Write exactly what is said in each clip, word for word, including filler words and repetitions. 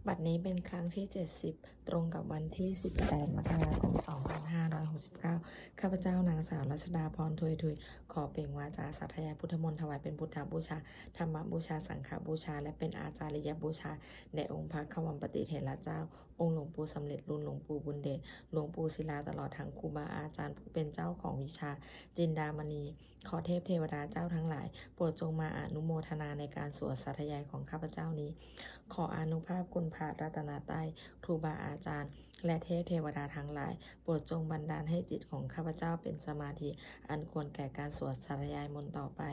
บัดนี้เป็นครั้งที่ เจ็ดสิบ ตรงกับวันที่ สิบแปด มกราคม สองพันห้าร้อยหกสิบเก้า ข้าพเจ้านางสาวรัชดาพร ทวยทุย ขอเปล่งวาจาสาธยายพุทธมนต์ถวายเป็นพุทธบูชา ธรรมบูชา สังฆบูชา และเป็นอาจาริยบูชา แด่องค์พระควัมปติเถระเจ้า องค์หลวงปู่สำเร็จลุน หลวงปู่บุญเดช หลวงปู่ศิลา ตลอดทั้งครูบาอาจารย์ผู้เป็นเจ้าของวิชาจินดามณี ขอเทพเทวดาเจ้าทั้งหลาย โปรดจงมาอนุโมทนาในการสวดสาธยายของข้าพเจ้านี้ ขออานุภาพคุณพระรัตนตรัย ครูบาอาจารย์ และเทพเทวดาทั้งหลาย โปรดจงบันดาลให้จิตของข้าพเจ้าเป็นสมาธิ อันควรแก่การสวดสาธยายมนต์ต่อไป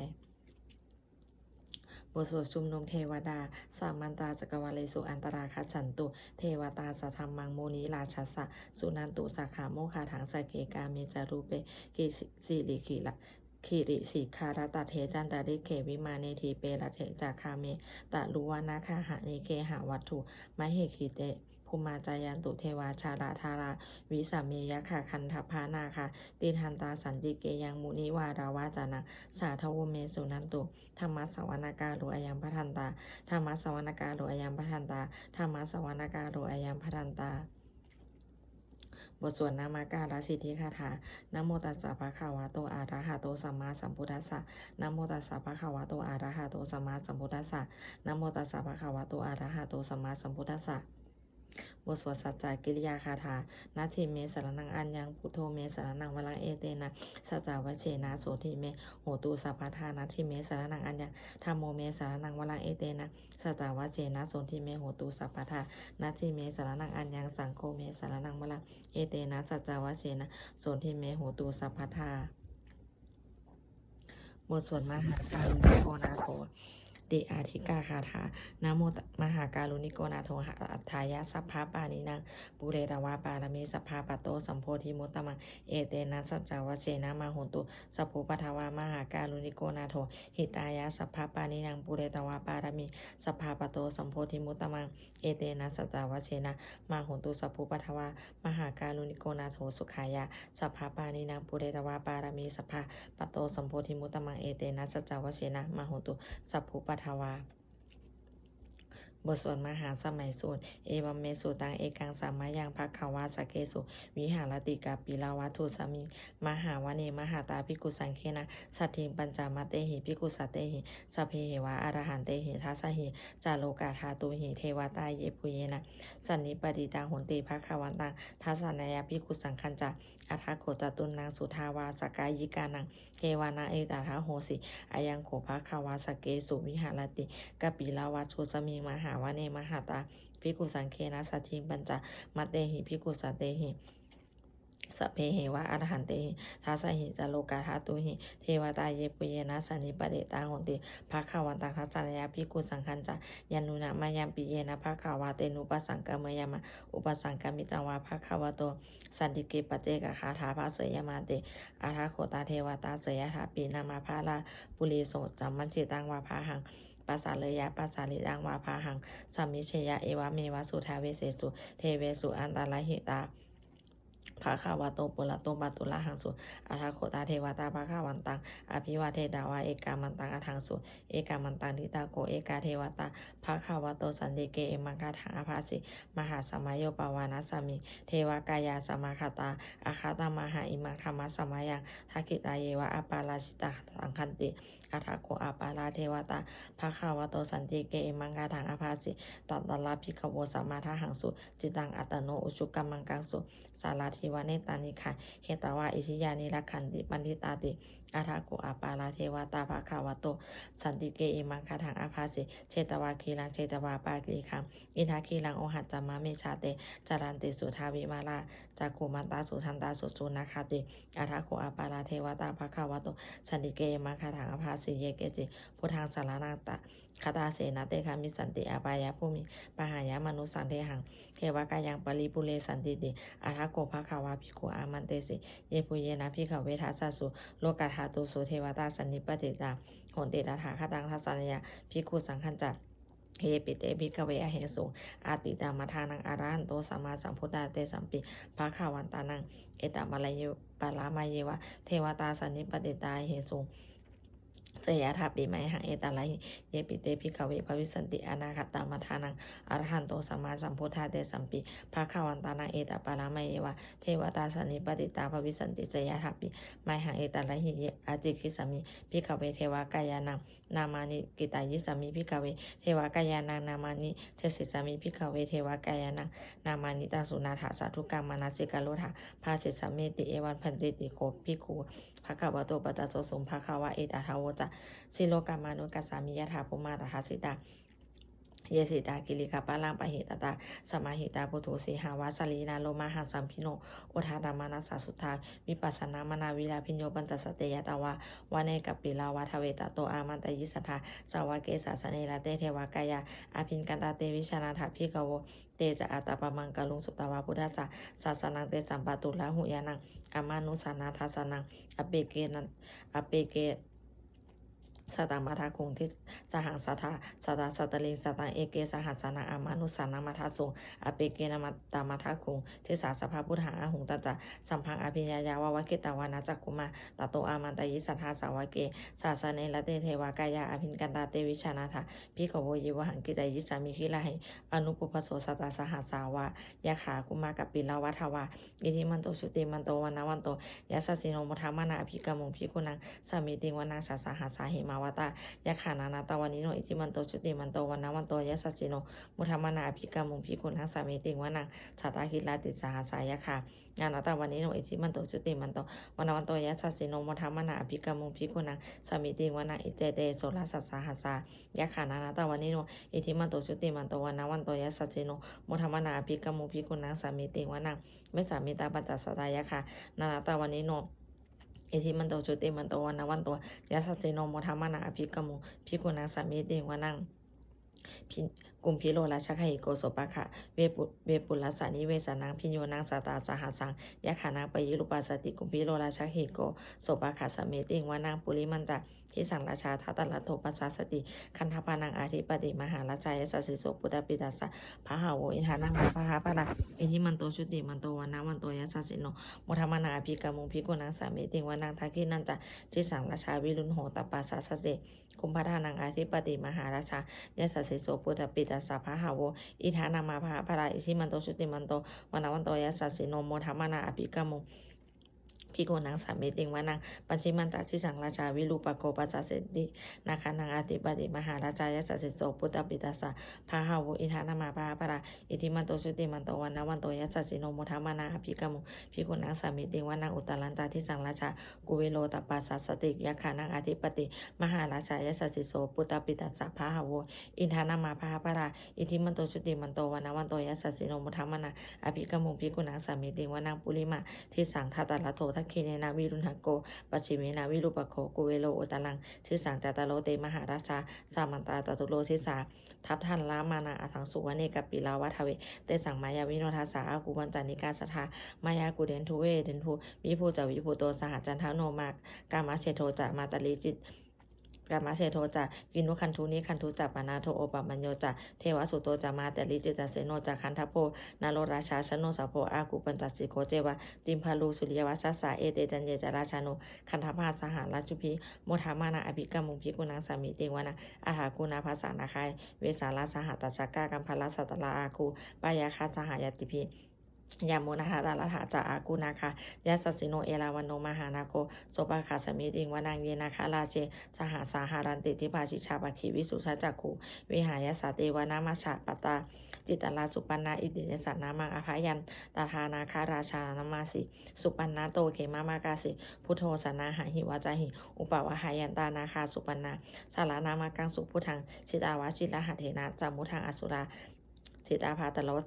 บทสวดชุมนุมเทวดา Samantā cakkavāḷesu atrāgacchantu devatā, saddhammaṃ munirājassa suṇantu saggamokkhadaṃ. Sagge kāme ca rūpe girisikharataṭe cantalikkhe vimāne, dīpe raṭṭhe ca gāme taruvanagahane gehavatthumhi khette, bhummā cāyantu devā jalathalavisame yakkhagandhabbanāgā, tiṭṭhantā santike yaṃ munivaravacanaṃ sādhavo me suṇantu. Dhammassavanakālo ayam bhadantā. Dhammassavanakālo ayam bhadantā. Dhammassavanakālo ayam bhadantā. บทสวดนมการสิทธิคาถา Namo tassa bhagavato arahato sammāsambuddhassa. Namo tassa bhagavato arahato sammāsambuddhassa. Namo tassa bhagavato arahato sammāsambuddhassa. บทสวดสัจจกิริยาคาถา Natthi me saraṇaṃ aññaṃ, buddho me saraṇaṃ varaṃ, etena saccavajjena sotthi me hotu sabbadā. Natthi me saraṇaṃ aññaṃ, dhammo me saraṇaṃ varaṃ, etena saccavajjena sotthi me hotu sabbadā. Natthi me saraṇaṃ aññaṃ, saṅgho me saraṇaṃ varaṃ, etena saccavajjena sotthi me hotu sabbadā. บทสวดมหาการุณิโกนาโถติอาทิกาคาถา Namo mahākāruṇiko nātho, atthāya sabbapāṇinaṃ, pūretvā pāramī sabbā, patto sambodhimuttamaṃ, etena saccavajjena, mā hontu sabbupaddavā. Mahākāruṇiko nātho, hitāya sabbapāṇinaṃ, pūretvā pāramī sabbā, patto sambodhimuttamaṃ, etena saccavajjena, mā hontu sabbupaddavā. Mahākāruṇiko nātho, sukhāya sabbapāṇinaṃ, pūretvā pāramī sabbā, patto sambodhimuttamaṃ, etena saccavajjena, mā hontu sabbupaddavā. บทสวดมหาสมัยสูตร Evaṃ me sutaṃ. Ekaṃ samayaṃ bhagavā sakkesu viharati kapilavatthusmiṃ mahāvane mahatā bhikkhusaṅghena saddhiṃ pañcamattehi bhikkhusatehi sabbeheva arahantehi. Dasahi ca lokadhātūhi devatā yebhuyyena sannipatitā honti bhagavantaṃ dassanāya bhikkhusaṅghañca. Atha kho catunnaṃ suddhāvāsakāyikānaṃ devānaṃ etadahosi: Ayaṃ kho bhagavā sakkesu viharati kapilavatthusmiṃ mahāvane mahatā bhikkhusaṅghena saddhiṃ pañcamattehi bhikkhusatehi sabbeheva arahantehi. Dasahi ca lokadhātūhi devatā yebhuyyena sannipatitā honti bhagavantaṃ dassanāya bhikkhusaṅghañca. Yannūna mayampi yena bhagavā tenupasaṅkameyyāma, upasaṅkamitvā bhagavato santike paccekagāthā bhāseyyāmāti. Atha kho tā devatā seyyathāpi nāma balavā puriso sammiñjitaṃ vā bāhaṃ pasāreyya, pasāritaṃ vā bāhaṃ sammiñjeyya, evameva suddhāvāsesu devesu antarahitā bhagavato purato pāturahaṃsu. Atha kho tā devatā bhagavantaṃ abhivādetvā ekamantaṃ aṭṭhaṃsu. Ekamantaṃ ṭhitā kho ekā devatā bhagavato santike imaṃ gāthaṃ abhāsi: Mahāsamayo pavanasmiṃ, devakāyā samāgatā, āgatamha imaṃ dhammasamayaṃ, dakkhitāyeva aparājitasaṅghanti. Atha kho aparā devatā bhagavato santike imaṃ gāthaṃ abhāsi: Tatra bhikkhavo samādahaṃsu, cittaṃ attano ujukamakaṃsu, sārathīva nettāni gahetvā, indriyāni rakkhanti paṇḍitāti. Atha kho aparā devatā bhagavato santike imaṃ gāthaṃ abhāsi: Chetvā khīlaṃ chetvā palighaṃ, indakhīlaṃ ohaccamanejā, te caranti suddhā vimalā, cakkhumatā sudantā susunāgāti. Atha kho aparā devatā bhagavato santike imaṃ gāthaṃ abhāsi: Ye keci buddhaṃ saraṇaṃ gatāse, na te gamissanti apāyabhūmiṃ, pahāya mānusaṃ dehaṃ, devakāyaṃ paripūressantīti. Atha kho bhagavā bhikkhū āmantesi: Yebhuyyena bhikkhave dasasu lokadhātūsu devatā sannipatitā honti tathāgataṃ dassanāya bhikkhusaṅghañca. Yepi te bhikkhave ahesuṃ atītamaddhānaṃ arahanto sammāsambuddhā, tesampi bhagavantānaṃ etaparamāyeva devatā sannipatitā ahesuṃ, seyyathāpi mayhaṃ etarahi. Yepi te bhikkhave bhavissanti anāgatamaddhānaṃ arahanto sammāsambuddhā, tesampi bhagavantānaṃ etaparamāyeva devatā sannipatitā bhavissanti seyyathāpi mayhaṃ etarahi. Ye ācikkhissāmi bhikkhave devakāyānaṃ nāmāni, kittayissāmi bhikkhave devakāyānaṃ nāmāni, desissāmi bhikkhave devakāyānaṃ nāmāni. Taṃ suṇātha sādhukaṃ manasikarotha bhāsissāmīti. Evaṃ bhanteti kho bhikkhū bhagavato paccassosuṃ. Bhagavā etadavoca: Silokamanukassāmi, yattha bhummā tadassitā; ye sitā girigabbharaṃ, pahitattā samāhitā. Puthū sīhāva sallīnā, lomahaṃsābhisambhuno; odātamanasā suddhā, vippasannamanāvilā. Bhiyyo pañcasate ñatvā, vane kāpilavatthave; tato āmantayi satthā, sāvake sāsane rate. Devakāyā abhikkantā, te vijānātha bhikkhavo; te ca ātappamakaruṃ, sutvā buddhassa sāsanaṃ. Tesampāturahu ñāṇaṃ, amanussāna dassanaṃ; appeke na, appeke satamaddakkhuṃ, disā sahassā satta sattariṃ. Sataṃ eke sahassānaṃ, amanussānamaddasuṃ; appekenantamaddakkhuṃ, disā sabbā phuṭā ahuṃ. Tañca sabbaṃ abhiññāya, vavakkhitvāna cakkhumā; tato āmantayi satthā, sāvake sāsane rate. Devakāyā abhikkantā, te vijānātha bhikkhavo; ye vohaṃ kittayissāmi, girāhi anupubbaso. Sattasahassā va yakkhā, bhummā kāpilavatthavā; iddhimanto jutimanto, vaṇṇavanto yasassino; modamānā abhikkāmuṃ, bhikkhūnaṃ samitiṃ vanaṃ. Chasahassā hemavatā, yakkhā nānattavaṇṇino; iddhimanto jutimanto, vaṇṇavanto yasassino; modamānā abhikkāmuṃ, bhikkhūnaṃ samitiṃ vanaṃ. Sātāgirā tisahassā, yakkhā nānattavaṇṇino; iddhimanto jutimanto, vaṇṇavanto yasassino; modamānā abhikkāmuṃ, bhikkhūnaṃ samitiṃ vanaṃ. Iccete soḷasasahassā, yakkhā nānattavaṇṇino; iddhimanto jutimanto, vaṇṇavanto yasassino; modamānā abhikkāmuṃ, bhikkhūnaṃ samitiṃ vanaṃ. Vessāmittā pañcasatā, yakkhā nānattavaṇṇino; iddhimanto jutimanto, vaṇṇavanto yasassino; modamānā abhikkāmuṃ, bhikkhūnaṃ samitiṃ vanaṃ. Bhi-, kumbhīro rājagahiko, sopāga vepu-, vepullassa nivesanaṃ; bhiyyo naṃ satasahassaṃ, yakkhānaṃ payirupāsati; kumbhīro rājagahiko, sopāga samitiṃ vanaṃ. Purimañca disaṃ rājā, dhataraṭṭho pasāsati; gandhabbānaṃ ādhipati, mahārājā yasassi so. Puttāpi tassa bahavo, indanāmā mahabbalā; iddhimanto jutimanto, vaṇṇavanto yasassino; modamānā abhikkāmuṃ, bhikkhūnaṃ samitiṃ vanaṃ. Dakkhiṇañca disaṃ rājā, virūḷho tappasāsati; kumbhaṇḍānaṃ ādhipati, mahārājā yasassi so. Puttāpi tassa bahavo, indanāmā mahabbalā; iddhimanto jutimanto, vaṇṇavanto yasassino; modamānā abhikkāmuṃ, bhikkhūnaṃ samitiṃ vanaṃ. Pacchimañca disaṃ rājā, virūpakkho pasāsati; nāgānaṃ ādhipati, mahārājā yasassi so. Puttāpi tassa bahavo, indanāmā mahabbalā; iddhimanto jutimanto, vaṇṇavanto yasassino; modamānā abhikkāmuṃ, bhikkhūnaṃ samitiṃ vanaṃ. Uttarañca disaṃ rājā, kuvero tappasāsati; yakkhānaṃ ādhipati, mahārājā yasassi so. Puttāpi tassa bahavo, indanāmā mahabbalā; iddhimanto jutimanto, vaṇṇavanto yasassino; modamānā abhikkāmuṃ, bhikkhūnaṃ samitiṃ vanaṃ. Purimā disaṃ dhataraṭṭho, dakkhiṇena virūḷhako; pacchimena virūpakkho, kuvero uttaraṃ disaṃ. Cattāro te mahārājā, samantā caturo disā; daddallamānā aṭṭhaṃsu, vane kāpilavatthave. Tesaṃ māyāvino dāsā, āgū vañcanikā saṭhā; māyā kuṭeṇḍu veṭeṇḍu, viṭū ca viṭuṭo saha. Candano kāmaseṭṭho ca, mātali ci- kāmaseṭṭho ca, kinnughaṇḍu nighaṇḍu ca; panādo opamañño ca, devasūto ca mātali. Cittaseno ca gandhabbo, naḷorājā janosabho; āgū pañcasikho ceva, timbarū suriyavaccasā. Ete caññe ca rājāno, gandhabbā saha rājubhi; modamānā abhikkāmuṃ, bhikkhūnaṃ samitiṃ vanaṃ. Athāgū nābhasā nāgā, vesālā sahatacchakā; kambalassatarā āgū, pāyāgā saha ñātibhi. Yāmunā dhataraṭṭhā ca, āgū nāgā yasassino; erāvaṇo mahānāgo, sopāga samitiṃ vanaṃ. Ye nāgarāje sahasā haranti, dibbā dijā pakkhi visuddhacakkhū; vehāyasā te vanamajjhapattā, citrā supaṇṇā iti tesa nāmaṃ. Abhayantadā nāgarājānamāsi, supaṇṇato khemamakāsi; buddho saṇhāhi vācāhi, upavhayantā nāgā supaṇṇā. Saraṇamakaṃsu buddhaṃ, jitā vajirahatthena; samuddaṃ asurā sitā, bhātaro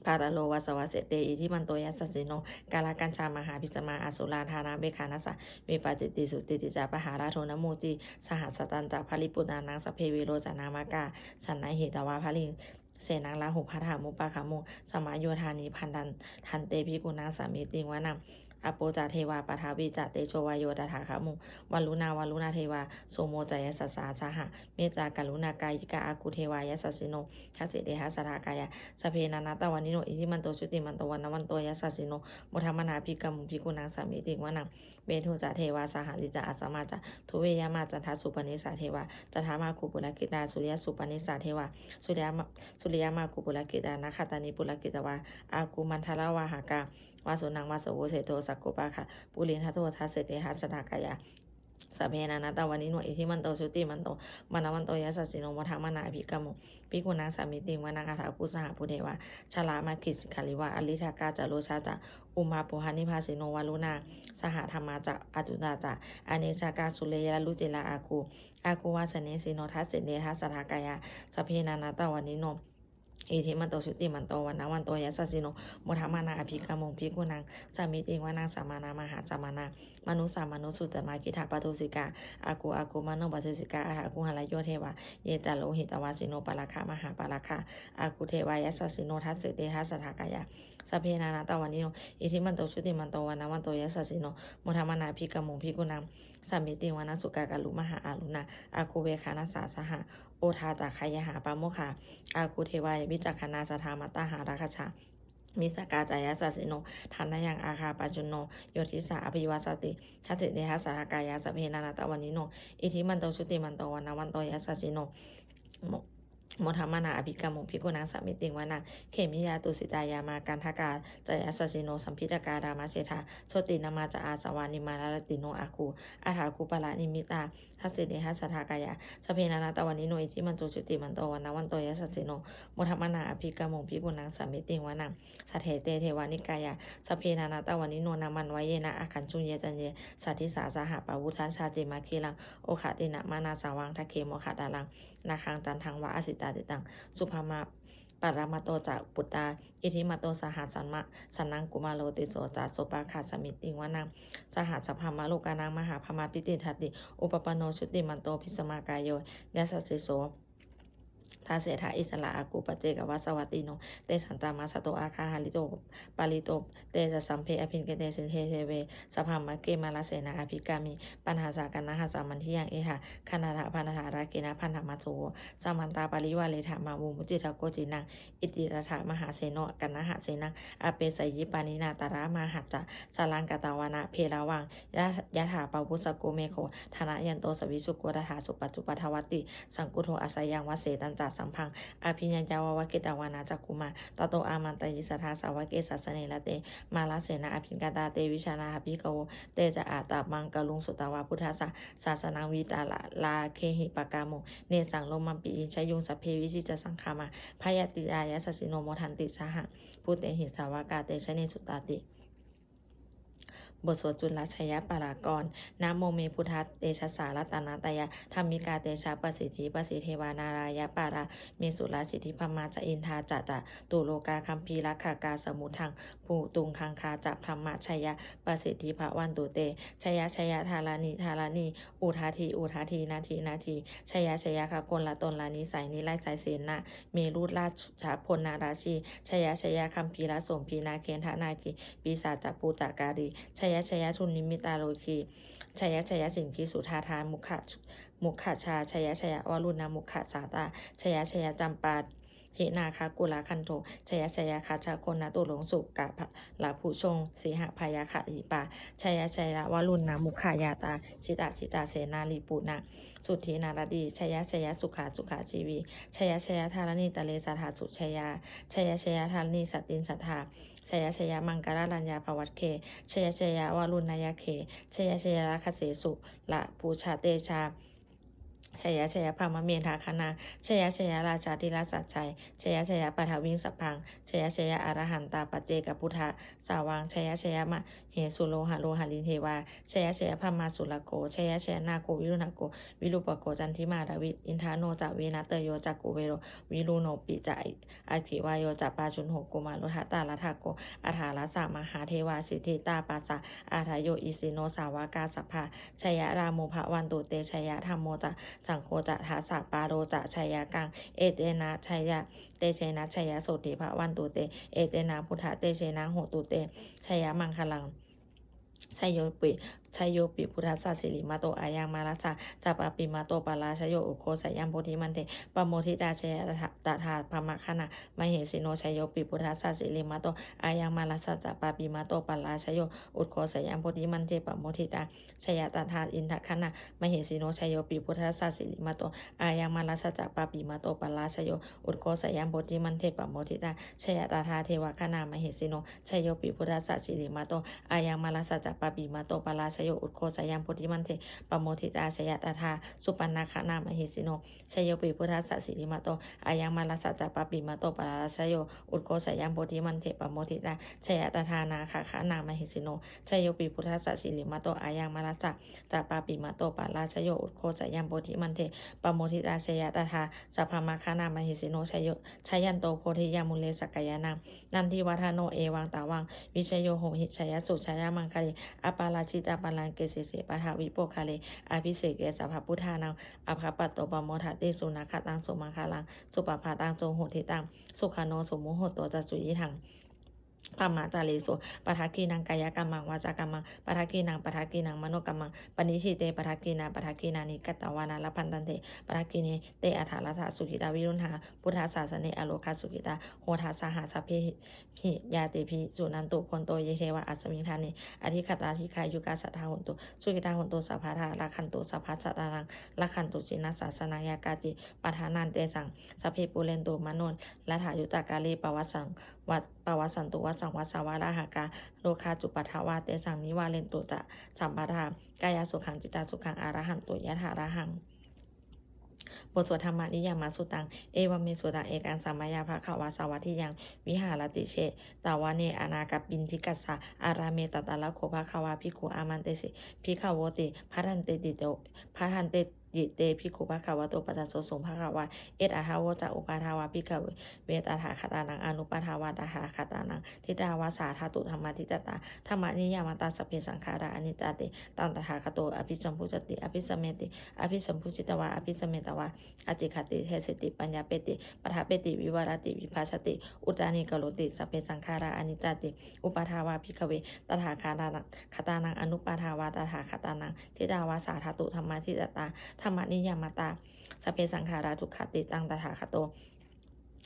bhātaro vāsavassete. Iddhimanto yasassino, kālakañjā mahābhismā; asurā dānaveghasā, vepacitti sucitti ca. Pahārādo namucī saha, satañca baliputtānaṃ. Sabbe verocanāmakā, sannayhitvā baliṃ senaṃ; rāhubhaddamupāgamuṃ, samayodāni bhaddante. Bhikkhūnaṃ samitiṃ vanaṃ. Āpo ca devā paṭhavī ca tejo vāyo tadāgamuṃ. Varuṇā vāruṇā devā somo ca yasasā saha. Mettākaruṇākāyikā āgū devā yasassino. Dasete dasadhā kāyā sabbe nānattavaṇṇino. Iddhimanto jutimanto vaṇṇavanto yasassino. Modamānā abhikkāmuṃ bhikkhūnaṃ samitiṃ vanaṃ. Veṇḍū ca devā sahalī ca asamā ca duve yamā. Candassūpanisā devā candamāgū purakkhitā. Suriyassūpanisā devā suriyamāgū purakkhitā. Nakkhattāni purakkhitvā āgū mandavalāhakā. Vasūnaṃ vāsavo seṭṭho sakkopāga purindado. Dasete dasadhā kāyā sabbe nānattavaṇṇino. Iddhimanto jutimanto vaṇṇavanto yasassino. Modamānā abhikkāmuṃ bhikkhūnaṃ samitiṃ vanaṃ. Athāgū sahabhū devā jalamaggisikhāriva. Ariṭṭhakā ca rojā ca ummāpupphanibhāsino. Varuṇā sahadhammā ca accutā ca anejakā sūleyyarucirā āgū āgū vāsavanesino. Dasete dasadhā kāyā sabbe nānattavaṇṇino. Iddhimanto jutimanto vaṇṇavanto yasassino. Modamānā abhikkāmuṃ bhikkhūnaṃ samitiṃ vanaṃ. Samānā mahāsamānā mānusā mānusuttamā. Khiḍḍāpadūsikā āgū āgū manopadūsikā. Athāgū harayo devā ye ca lohitavāsino. Pāragā mahāpāragā āgū devā yasassino. Dasete dasadhā kāyā sabbe nānattavaṇṇino. Iddhimanto jutimanto vaṇṇavanto yasassino. Modamānā abhikkāmuṃ bhikkhūnaṃ samitiṃ vanaṃ. Sukkā karumhā aruṇā āgū veghanasā saha. Odātagayhā pāmokkhā āgū devā vicakkhaṇā. Sadāmattā hāragajā missakā ca yasassino. Thanayaṃ āgā pajjunno yo disā abhivassati. Dasete dasadhā kāyā sabbe nānattavaṇṇino. Iddhimanto jutimanto vaṇṇavanto yasassino. Mo- Modamānā abhikkāmuṃ bhikkhūnaṃ samitiṃ vanaṃ. Khemiyā tusitā yāmā kaṭṭhakā ca yasassino. Lambitakā lāmaseṭṭhā jotināmā ca āsavā nimmānaratino āgū athāgū paranimmitā. Dasete dasadhā kāyā sabbe nānattavaṇṇino. Iddhimanto jutimanto vaṇṇavanto yasassino. Modamānā abhikkāmuṃ bhikkhūnaṃ samitiṃ vanaṃ. Saṭṭhete devanikāyā sabbe nānattavaṇṇino. Nāmanvayena āgañchuṃ ye caññe sadisā saha. Pavutthajātimakhīlaṃ oghatiṇṇamanāsavaṃ. Dakkhemoghataraṃ nāgaṃ candaṃva asitātitaṃ. Subrahmā paramatto ca puttā iddhimato saha. Sanaṅkumāro tisso ca sopāga samitiṃ vanaṃ. Sahassabrahmalokānaṃ mahābrahmābhitiṭṭhati. Upapanno jutimanto bhismākāyo yasassi so. Dasettha issarā āgū paccekavasavattino. Tesañcāma jato āgā hārito parito. Te ca sabbe abhikkante sinde deve sabrahmake. Mārasenā abhikkāmi pāṇhasā kaṇhassa mandiyaṃ. Etha gaṇhatha bandhatha rāgena baddhamatthu vo. Samantā parivāretha mā vo muñcittha koci naṃ. Iti tattha mahāseno kaṇhasenaṃ apesayi pāṇinā. Talamāhacca saraṃ katvāna bheravaṃ yathā pāvussako megho. Thanayanto savijjuko tadā so paccudāvatti saṅkuddho asayaṃvase. Tañca sabbaṃ abhiññāya vavakkhitvāna cakkhumā tato āmantayi satthā sāvake sāsane rate. Mārasenā abhikkantā te vijānātha bhikkhavo. Te ca ātappamakaruṃ sutvā buddhassa sāsanaṃ vītarāgehi pakkāmuṃ nesaṃ lomampi iñjayuṃ. Sabbe vijitasaṅgāmā bhayātītā yasassino modanti saha bhūtehi sāvakā te janesutāti. บทสวดจุลชัยปกรณ์ Namo me buddhatejasā ratanattayadhammikā tejapasiddhi pasīdevā nārāyaparamesurā siddhibrahmā ca indā ca catulokā gambhīrakkhakā samuddaṃ bhūtuṃ gaṅgā ca brahmajayapasiddhi bhavantu te. Jaya jaya dharaṇi dharaṇī udadhi udadhī nadi nadī. Jaya jaya gagonlatonlanisai nirayasai sena merurāj jabonarajī. Jaya jaya gambhīrasombhī nāgendanāgī pisācabhūtakālī. Jaya jaya dunnimittarogī. Jaya jaya siṅgīsudādāmukhajā mukhajā. Jaya jaya varuṇamukhasātrā. Jaya jaya campādināgakulagantho. Jaya jaya gajagonnaturaṅga sukarabhujaṅga sīhabyagghadīpā. Jaya jaya varuṇamukhayātrā. Jita jita senārī puna suddhi naradī. Jaya jaya sukhā sukhā jīvī. Jaya jaya dharaṇītale sadā sujayā. Jaya jaya dharaṇī santin sadā. Jaya jaya maṅkararājaṃ bhavagge. Jaya jaya varuṇayakkhe. Jaya jaya rakkhase surabhujatejā. Jaya jaya brahmendagaṇā. Jaya jaya rājādhirāja sājjai. Jaya jaya paṭhaviṃ sabbaṃ. Jaya jaya arahantā paccekabuddhasāvaṃ. Jaya jaya ma he suro haro harindevā. Jaya jaya brahmā surakkho. Jaya jaya nāgo viruḷhako virūpakkho candimā ravi. Indano ca venateyyo ca kuvero varuṇopi ca aggi vāyo ca pājuṇho kumāro dhataraṭṭhako. Aṭṭhārasa mahādevā siddhitāpasa-ādayo isino sāvakā sabbā jayarāmo bhavantu te. Jayadhammo ca saṅgho ca dasapālo ca jayakaṃ. Etena jaya tejena jayasotthī bhavantu te. Etena buddhatejena hotu te jayamaṅgalaṃ. Jayopi, jayopi buddhassa sirīmato ayaṃ mārassa ca pāpimato parājayo, ugghosayaṃ bodhimaṇḍe pamoditā, jaya tadā brahmagaṇā mahesino. Jayopi buddhassa sirīmato ayaṃ mārassa ca pāpimato parājayo, ugghosayaṃ bodhimaṇḍe pamoditā, jaya tadā indagaṇā mahesino. Jayopi buddhassa sirīmato ayaṃ mārassa ca pāpimato parājayo, ugghosayaṃ bodhimaṇḍe pamoditā, jaya tadā devagaṇā mahesino. Jayopi buddhassa sirīmato ayaṃ mārassa ca pāpimato parājayo, ugghosayaṃ bodhimaṇḍe pamoditā, jaya tadā supaṇṇagaṇā mahesino. Jayopi buddhassa sirīmato ayaṃ mārassa ca pāpimato parājayo, ugghosayaṃ bodhimaṇḍe pamoditā, jaya tadā nāgagaṇā mahesino. Jayopi buddhassa sirīmato ayaṃ mārassa ca pāpimato parājayo, ugghosayaṃ bodhimaṇḍe pamoditā, jaya tadā brahmagaṇā mahesino. Jayo, jayanto bodhiyā mūle sakyānaṃ nandivaḍḍhano, evaṃ tvaṃ vijayo hohi jayassu jayamaṅgale, aparājitapallaṅke sīse paṭhavipokkhare, abhiseke sabbabuddhānaṃ aggappatto pamodati. Sunakkhattaṃ sumaṅgalaṃ supabhātaṃ suhuṭṭhitaṃ, sukhaṇo sumuhutto ca suyiṭṭhaṃ brahmacārisu. Padakkhiṇaṃ kāyakammaṃ vācākammaṃ padakkhiṇaṃ, padakkhiṇaṃ manokammaṃ paṇidhī te padakkhiṇā, padakkhiṇāni katvāna labhantatthe padakkhiṇe. Te atthaladdhā sukhitā viruḷhā buddhasāsane, arogā sukhitā hotha saha sabbehi ñātibhi. Suṇantu bhonto ye devā asmiṃ ṭhāne adhigatā, dīghāyukā sadā hontu, sukhitā hontu sabbadā, rakkhantu sabbasattānaṃ, rakkhantu jinasāsanaṃ. Yā kāci patthanā tesaṃ sabbe pūrentu manorathā, yuttakāle pavassan- va- pavassantu vassaṃ vassā, vārāhakā rogā cupaddavā tesaṃ nivārentu ca sabbadā, kāyāsukhaṃ cittisukhaṃ arahantu yathārahaṃ. บทสวดธรรมนิยามสุตตัง Evaṃ me sutaṃ. Ekaṃ samayaṃ bhagavā sāvatthiyaṃ viharati jetavane anāthapiṇḍikassa ārāme. Tatra kho bhagavā bhikkhū āmantesi. Bhikkhavoti. Bhadanteti to, bhadanteti te bhikkhū bhagavato paccassosuṃ. Bhagavā etadavoca. Uppādā vā bhikkhave tathāgatānaṃ anuppādā vā tathāgatānaṃ, ṭhitāva sā dhātu dhammaṭṭhitatā dhammaniyāmatā, sabbe saṅkhārā aniccāti. Taṃ tathāgato abhisambujjhati abhisameti. Abhisambujjhitvā abhisametvā ācikkhati deseti paññapeti paṭṭhapeti vivarati vibhajati uttānīkaroti, sabbe saṅkhārā aniccāti. Uppādā vā bhikkhave tathāgatānaṃ anuppādā vā tathāgatānaṃ, ṭhitāva sā dhātu dhammaṭṭhitatā dhammaniyāmatā, sabbe saṅkhārā dukkhāti. Taṃ tathāgato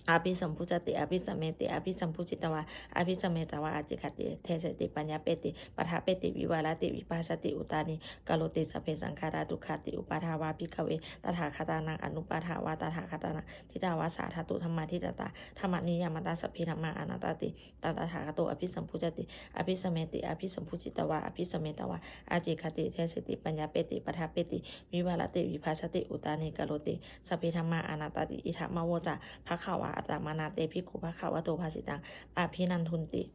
abhisambujjhati abhisameti. Abhisambujjhitvā abhisametvā ācikkhati deseti paññapeti paṭṭhapeti vivarati vibhajati uttānīkaroti, sabbe saṅkhārā dukkhāti. Uppādā vā bhikkhave tathāgatānaṃ anuppādā vā tathāgatānaṃ, ṭhitāva sā dhātu dhammaṭṭhitatā dhammaniyāmatā, sabbe dhammā anattāti. Taṃ tathāgato abhisambujjhati abhisameti. Abhisambujjhitvā abhisametvā ācikkhati deseti paññapeti paṭṭhapeti vivarati vibhajati uttānīkaroti, sabbe dhammā anattāti. Idamavoca bhagavā. Attamanā te bhikkhū bhagavato bhāsitaṃ abhinandunti.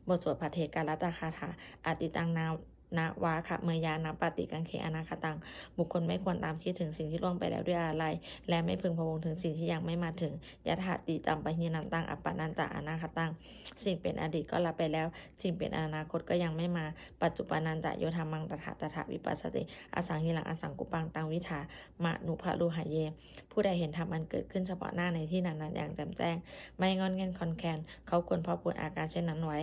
บทสวดภัทเทกรัตตคาถา Atītaṃ nā- navāgameyya nappaṭikaṅkhe anāgataṃ. บุคคลไม่ควรตามคิดถึงสิ่งที่ล่วงไปแล้วด้วยอาลัย และไม่พึงพะวงถึงสิ่งที่ยังไม่มาถึง Yadatītaṃ pahīnantaṃ appattañca anāgataṃ. สิ่งเป็นอดีตก็ละไปแล้ว สิ่งเป็นอนาคตก็ยังไม่มา Paccuppannañca yo dhammaṃ tattha tattha vipassati, asaṃhiraṃ asaṅkuppaṃ taṃ viddhā manubrūhaye. ผู้ใดเห็นธรรมอันเกิดขึ้นเฉพาะหน้าในที่นั้นๆ อย่างแจ่มแจ้ง ไม่ง่อนแง่นคลอนแคลน เขาควรเพาะพูนอาการเช่นนั้นไว้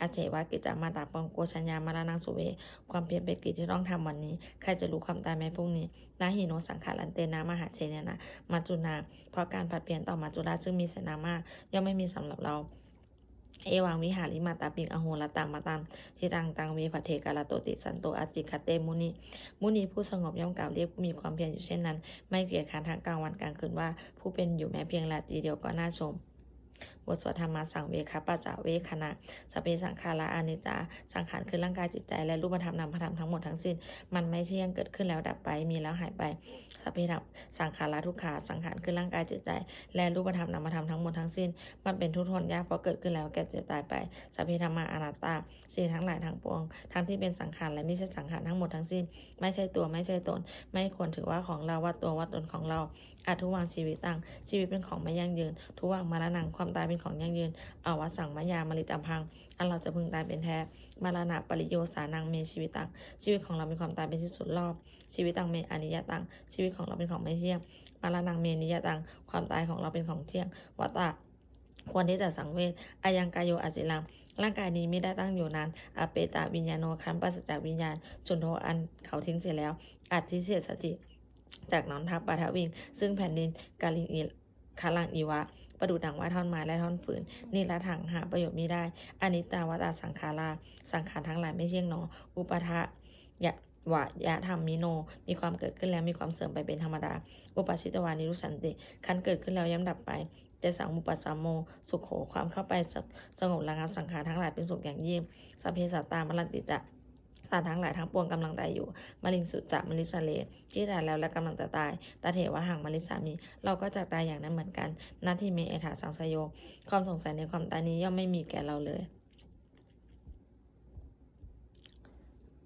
Ajjeva kiccamātappaṃ ko jaññā maraṇaṃ suve. ความเพียรเป็นกิจที่ต้องทำวันนี้ ใครจะรู้ความตายแม้พรุ่งนี้ Na hi no saṅgarantena mahāsenena maccunā. เพราะการผัดเพี้ยนต่อมัจจุราชซึ่งมีเสนามาก ย่อมไม่มีสำหรับเรา Evaṃ vihārimātāpiṃ ahorattamatanditaṃ taṃ ve bhaddekarattoti santo ācikkhate muni. มุนีผู้สงบย่อมกล่าวเรียกผู้มีความเพียรอยู่เช่นนั้น ไม่เกียจคร้านทั้งกลางวันกลางคืนว่า ผู้เป็นอยู่แม้เพียงราตรีเดียวก็น่าชม บทสวดธรรมสังเวคปัจจเวกขณะ Sabbe saṅkhārā aniccā. สังขารคือร่างกายจิตใจ และรูปธรรมนามธรรมทั้งหมดทั้งสิ้น มันไม่เที่ยง เกิดขึ้นแล้วดับไป มีแล้วหายไป Sabbe saṅkhārā dukkhā. สังขารคือร่างกายจิตใจ และรูปธรรมนามธรรมทั้งหมดทั้งสิ้น มันเป็นทุกข์ทนยาก เพราะเกิดขึ้นแล้วแก่เจ็บตายไป Sabbe dhammā anattā. สิ่งทั้งหลายทั้งปวง ทั้งที่เป็นสังขารและไม่ใช่สังขารทั้งหมดทั้งสิ้น ไม่ใช่ตัว ไม่ใช่ตน ไม่ควรถือว่าของเรา ว่าตัว ว่าตนของเรา Adhuvaṃ jīvitaṃ. ชีวิตเป็นของไม่ยั่งยืน Dhuvaṃ maraṇaṃ. ความตายเป็นของยั่งยืน Avassaṃ mayā maritabbaṃ. อันเราจะพึงตายเป็นแท้ Maraṇapariyosānaṃ me jīvitaṃ. ชีวิตของเราเป็นความตายเป็นที่สุดรอบ Jīvitaṃ me aniyataṃ. ชีวิตของเราเป็นของไม่เที่ยง Maraṇaṃ me niyataṃ. ความตายของเราเป็นของเที่ยง Vata ควรที่จะสังเวช Ayaṃ kāyo aciraṃ ร่างกายนี้ไม่ได้ตั้งอยู่นาน Apetaviññāṇo ครั้นปราศจากวิญญาณ Chuḍḍho อันเขาทิ้งเสียแล้ว Adhisessati จักน้อมทัพ Paṭhaviṃ ซึ่งแผ่นดิน Kaliṅgaraṃ iva ประดุจดังว่าท่อนไม้และท่อนฟืน Niratthaṃ หาประโยชน์มิได้ Anittā vata saṅkhārā สังขารทั้งหลายไม่เที่ยงหนอ Uppādavayadhammino มีความเกิดขึ้นแล้วมีความเสื่อมไปเป็นธรรมดา Uppajjitvā nirujjhanti ครั้นเกิดขึ้นแล้วย่อมดับไป Tesaṃ vūpasamo sukho ความเข้าไปสงบระงับสังขารทั้งหลายเป็นสุขอย่างยิ่ง Sabbe sattā maranti ca สัตว์ทั้งหลายทั้งปวงกำลังตายอยู่ Mariṃsu ca marissare ที่ตายแล้วและกำลังจะตาย Tathevāhaṃ marissāmi เราก็จักตายอย่างนั้นเหมือนกัน Natthi me ettha saṃsayo ความสงสัยในความตายนี้ย่อมไม่มีแก่เราเลย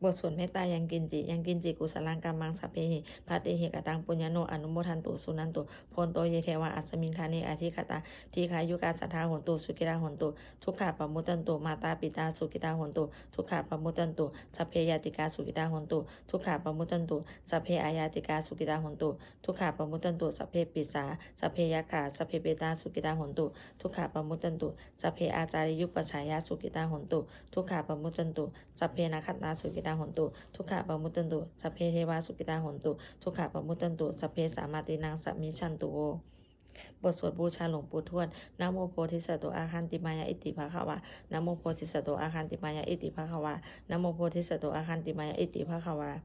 บทสวดเมตตา Yaṅkiñci yaṅkiñci kusalaṃ kammaṃ sabbehi katehi kataṃ puññaṃ no anumodantu suṇantu bhonto ye devā asmiṃ ṭhāne adhigatā dīghāyukā sadā hontu sukhitā hontu dukkhā pamuccantu. Mātā pitā sukhitā hontu dukkhā pamuccantu. Sabbe ñātikā sukhitā hontu dukkhā pamuccantu. Sabbe aññātikā sukhitā hontu dukkhā pamuccantu. Sabbe pisā sabbe yakkhā sabbe petā sukhitā hontu dukkhā pamuccantu. Sabbe ācariyupajjhāyā sukhitā hontu dukkhā pamuccantu. Sabbe nakkhattā sukhitā hontu dukkhā pamuccantu. Sabbe devā sukhitā hontu dukkhā pamuccantu. Sabbe sampattīnaṃ samijjhantu vo. บทสวดบูชาหลวงปู่ทวด Namo bodhisatto āgantimāya iti bhagavā. Namo bodhisatto āgantimāya iti bhagavā. Namo bodhisatto āgantimāya iti bhagavā.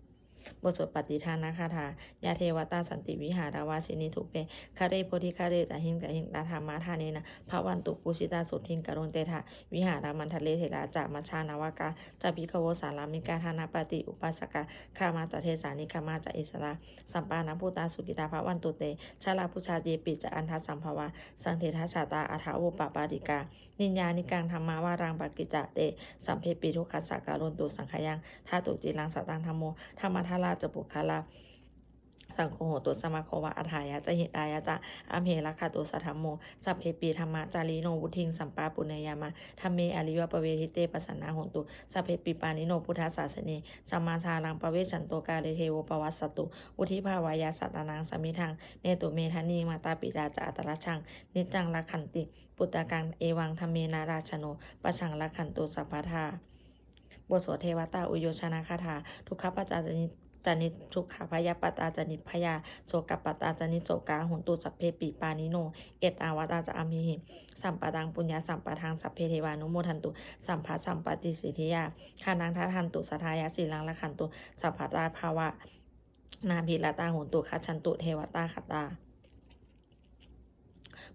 บทสวดปัตติทานคาถา Yā devatā santi vihāravāsinī thūpe ghare bodhighare tahiṃ tahiṃ, tā dhammadānena bhavantu pūjitā sotthiṃ karontedha. Vihāramaṇḍale therā ca majjhā navakā ca bhikkhavo sārāmikā dānapatī upāsakā, gāmā ca desā nigamā ca issarā, sappāṇabhūtā sukhitā bhavantu te. Jalābujā yepi ca aṇḍasambhavā, saṃsedajātā athavopapātikā, niyyānikaṃ dhammavaraṃ paṭicca te, sabbepi dukkhassa karontu saṅkhayaṃ. Ṭhātu ciraṃ sataṃ dhammo, dhammaddharā ca puggalā, saṅgho hotu samaggo va, atthāya ca hitāya ca. Amhe rakkhatu saddhammo, sabbepi dhammacārino, vuḍḍhiṃ sampāpuṇeyyāma, dhamme ariyappavedite. Pasannā hontu sabbepi pāṇino buddhasāsane, sammādhāraṃ pavecchanto kāle devo pavassatu. Vuḍḍhibhāvāya sattānaṃ samiddhaṃ, netu medaniṃ mātā pitā ca atrajaṃ, niccaṃ rakkhanti puttakaṃ, evaṃ dhammena rājāno, pajaṃ rakkhantu sabbadā. บทสวดเทวตาอุยโยชนคาถา Dukkhappattā ca ni- ca ni- dukkhā, bhayappattā ca nibbhayā, sokappattā ca nissokā, hontu sabbepi pāṇino. Ettāvatā ca amhehi, sambhataṃ puññasampadaṃ, sabbe devānumodantu, sabbasampattisiddhiyā. Dānaṃ dadantu saddhāya, sīlaṃ rakkhantu sabbadā, bhāvanābhiratā hontu, gacchantu devatāgatā.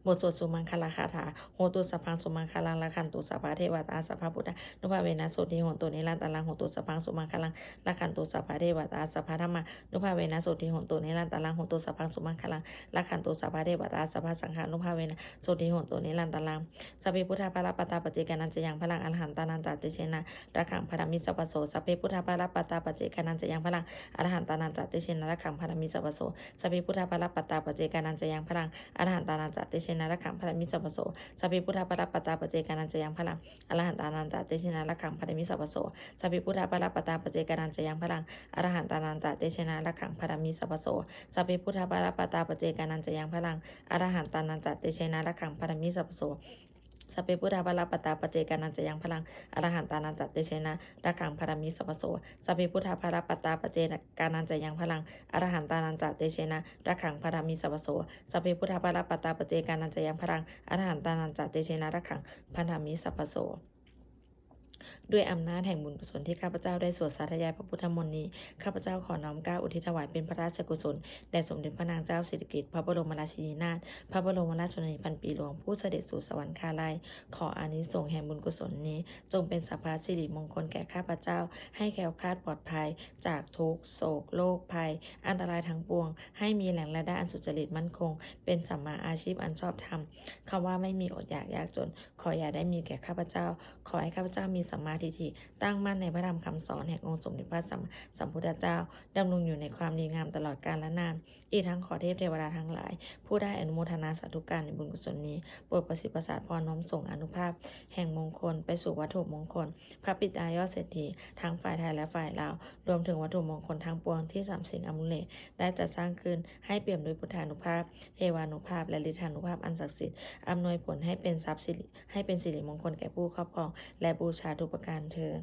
บทสวดสุมังคลคาถา Hotu sabbaṃ sumaṅgalaṃ, rakkhantu sabbadevatā, sabbabuddhānubhāvena sotthī hontu nirantaraṃ. Hotu sabbaṃ sumaṅgalaṃ, rakkhantu sabbadevatā, sabbadhammānubhāvena sotthī hontu nirantaraṃ. Hotu sabbaṃ sumaṅgalaṃ, rakkhantu sabbadevatā, sabbasaṅghānubhāvena sotthī hontu nirantaraṃ. Sabbe buddhā balappattā, paccekānañca yaṃ balaṃ, arahantānañca tejena, rakkhaṃ bandhāmi sabbaso. Sabbe buddhā balappattā, paccekānañca yaṃ balaṃ, arahantānañca tejena, rakkhaṃ bandhāmi sabbaso. Sabbe buddhā balappattā, paccekānañca yaṃ balaṃ, arahantānañca tejena, rakkhaṃ bandhāmi sabbaso. Sabbe buddhā balappattā, paccekānañca yaṃ balaṃ, arahantānañca tejena, rakkhaṃ bandhāmi sabbaso. Sabbe buddhā balappattā, paccekānañca yaṃ balaṃ, arahantānañca tejena, rakkhaṃ bandhāmi sabbaso. Sabbe buddhā balappattā, paccekānañca yaṃ balaṃ, arahantānañca tejena, rakkhaṃ bandhāmi sabbaso. Sabbe buddhā balappattā, paccekānañca yaṃ balaṃ, arahantānañca tejena, rakkhaṃ bandhāmi sabbaso. Sabbe buddhā balappattā, paccekānañca yaṃ balaṃ, arahantānañca tejena, rakkhaṃ bandhāmi sabbaso. Sabbe buddhā balappattā, paccekānañca yaṃ balaṃ, arahantānañca tejena, rakkhaṃ bandhāmi sabbaso. ด้วยอำนาจแห่งบุญกุศลที่ข้าพเจ้าได้สวดสาธยายพระพุทธมนต์นี้ ข้าพเจ้าขอน้อมเกล้าอุทิศถวายเป็นพระราชกุศล แด่สมเด็จพระนางเจ้าสิริกิติ์ พระบรมราชินีนาถ พระบรมราชชนนีพันปีหลวง ผู้เสด็จสู่สวรรคาลัย ขออานิสงส์แห่งบุญกุศลนี้ จงเป็นสรรพสิริมงคลแก่ข้าพเจ้า ให้แคล้วคลาดปลอดภัยจากทุกข์โศกโรคภัย อันตรายทั้งปวง ให้มีแหล่งรายได้อันสุจริตมั่นคง เป็นสัมมาอาชีพอันชอบธรรม คำว่าไม่มีอดอยากยากจน ขออย่าได้มีแก่ข้าพเจ้า ขอให้ข้าพเจ้ามีสัม มาทิฏฐิ ตั้งมั่นในพระธรรมคำสอนแห่งองค์สมเด็จพระสัมมาสัมพุทธเจ้า ดำรงอยู่ในความดีงามตลอดกาลนาน อีกทั้งขอเทพเทวดาทั้งหลาย ผู้ได้อนุโมทนาสาธุการในบุญกุศลนี้ โปรดประสิทธิ์ประสาทพรน้อมส่งอานุภาพ แห่งมงคลไปสู่วัตถุมงคล พระปิดตายอดเศรษฐี ทั้งฝ่ายไทยและฝ่ายลาว รวมถึงวัตถุมงคลทั้งปวงที่สามสิ่งอามูเลตได้จัดสร้างขึ้น ให้เปี่ยมด้วยพุทธานุภาพ เทวานุภาพ และฤทธานุภาพอันศักดิ์สิทธิ์ อำนวยผลให้เป็นทรัพย์สิริ ให้เป็นสิริมงคลแก่ผู้ครอบครอง และบูชาทุกประการเทอญ